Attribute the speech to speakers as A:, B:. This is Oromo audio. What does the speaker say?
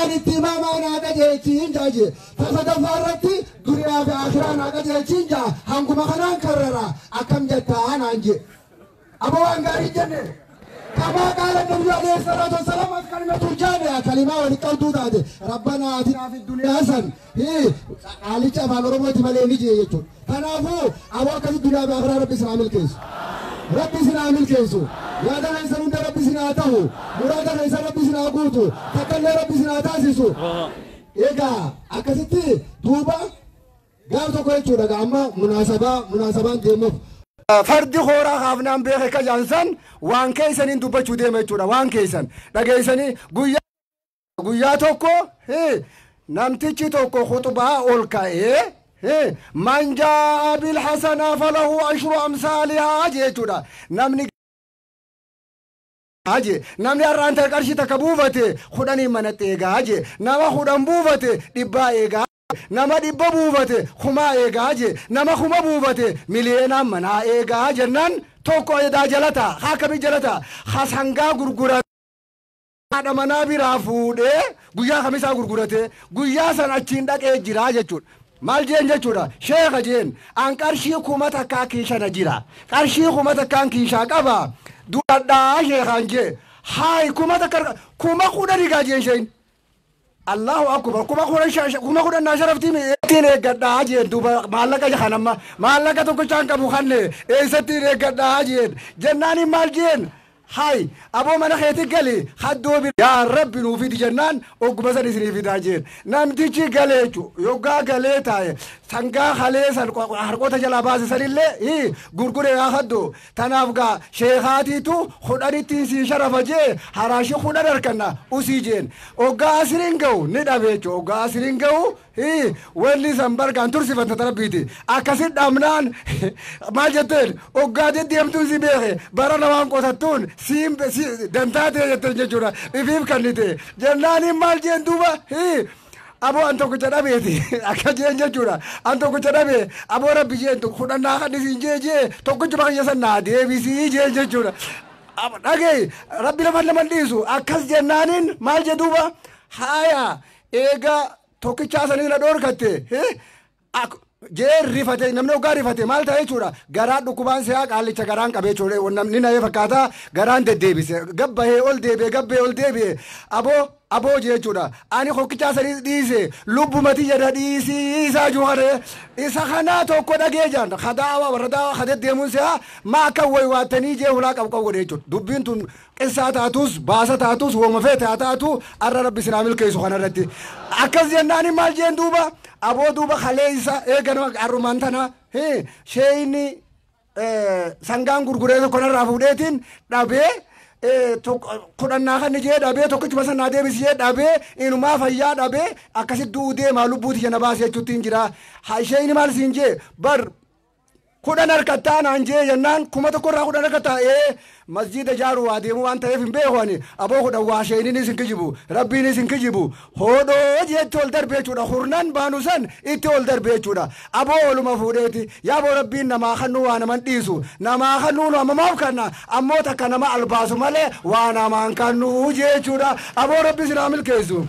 A: Akiraan itti himamaa naa qajeelchiin jaaje. Tasadaffaa irratti duniyaa fi akhiraa naa qajeelchiin jaa. Hanguma kanaan karrara akkam jettaa naan jee. Aboo waan gaarii jenne. كما قال النبي عليه الصلاة والسلام كلمة الجامعة كلمة ولقلتو تاتي ربنا آتنا في الدنيا حسنة هي قالت أفعال ربوتي مالي نجي يجون تنافو أبو كذي الدنيا بآخرة ربي سلام الكيس ربي سلام الكيس يا ده ليس من ربي سناته مراد ليس ربي سناقوته تكلم ربي سناتاسيسو إيجا أكستي دوبا قام تقول شو ده أما مناسبة مناسبة ديموف
B: Fardi hooraa haafnaan beeke ka jaansan waan keessaniin dubbachuu deema jechuudha. Waan keessan dhageessanii guyyaa tokko namtichi tokko khutbaa ol ka'ee man jaa bil hasanaa falahu ashru amsaalihaa jechuudha. Namni namni har'aan ta'e qarshii takka buufate 10 manatti eegaa jee, nama 10 buufate 100 eegaa, nama 100 buufate 1000 eegaa jee, nama 1000 buufate miliyoonaan manaa eegaa jennaan tokko edaa jalata haakami jalata hasangaa gurgurate haadha manaa biraa fuudhee guyyaa kamisaa gurgurate guyyaa san achiin dhaqee jira jechuudha. Maal jeen jechuudha sheekha jeen an qarshii 1000 kiishana jira qarshii 1000 kiishaa qaba duradhaa sheekhaan jee haay 1000 10,000 gaa jeen sheen Allahu akbar 10,000 na sharafti mi ittiin eeggadhaa jeen duuba maallaqa jahanamma maallaqa tokkochaan qabu kanne eessattiin eeggadhaa jeen jennaani maal jeen haay aboo mana keetti gali haddoo yaa rabbi nuu fidi jennaan ogguma san isinii fidaa jeen namtichi galee jechuudha yoggaa galee taa'e sangaa halee san harkoota jalaa baase sanillee gurgure yaa haddoo tanaaf gaa sheekaatiitu 10 sii sharafa jee haraashii 10 harkanna usii jeen oggaa asiriin ga'u ni dhabe jechuudha oggaa asiriin ga'u wanni san bargaan tursifanta tarabbiiti akkasit dhabnaan maal jetteen oggaa deddeemtuun si beeke bara namaan qotattuun siin dantaa ta'e jetteen jechuudha ifiif kannite jennaaniin maal jeen duuba aboo an tokkicha dhabeeti akka jeen jechuudha an tokkicha dhabe aboo rabbi jeen 10 naa kannisiin jee jee tokkichuma kiyya san naa deebisii jeen jechuudha dhagee rabbi lafa naman dhiisu akkas jennaaniin maal jedhuuba haaya eega tokkichaa sanii na dhoorkatte jee rifate namni hoggaa rifate maal ta'e jechuudha garaa dhukkubaan si'aa qaallicha garaan qabee jechuudha namni na'ee fakkaata garaan deddeebise gabbahee ol deebi'e gabbahee ol deebi'e aboo aboo jechuudha ani hokkichaa sanii dhiise lubbumati jedha dhiisii isaa juhare isa kanaa tokko dhagee jaan kadaawa warra daawa kadeddeemuun si'aa maa akka waywaattanii jee hulaa qabu qabu godhe jechuudha dubbiin tun qissaa taatus baasa taatus wooma feete haa taatu arra rabbi sinaa milkeessu kanarratti akkas jennaani maal jeen duuba aboo duuba kaleessa eeganuma arrumaan tana sheeyni sangaan gurguree tokko narraa fuudheetiin dhabee 10 naa kan jee dhabee tokkichuma san naa deebisi jee dhabee inumaa fayyaa dhabee akkasitti du'uu deemaa lubbuuti jana baasee jechuutti hin jira sheeyni maal siin jee bar 10 harkattaa naan jee jennaan 1000 irraa 10 harkattaa masjida jaaruu waa deemuu waan ta'eef hin beeku ani aboo 10 waa sheeyniinis hin kijibu rabbiinis hin kijibu hodhoo jeetti ol darbe jechuudha hurnaan baanu san itti ol darbe jechuudha aboo oluma fuudheeti yaaboo rabbiin namaa kannuu waa naman dhiisu namaa kannuu namamaaf kanna ammoo takka nama albaasu malee waa namaan kannuu jechuudha aboo rabbi sinaa milkeessu.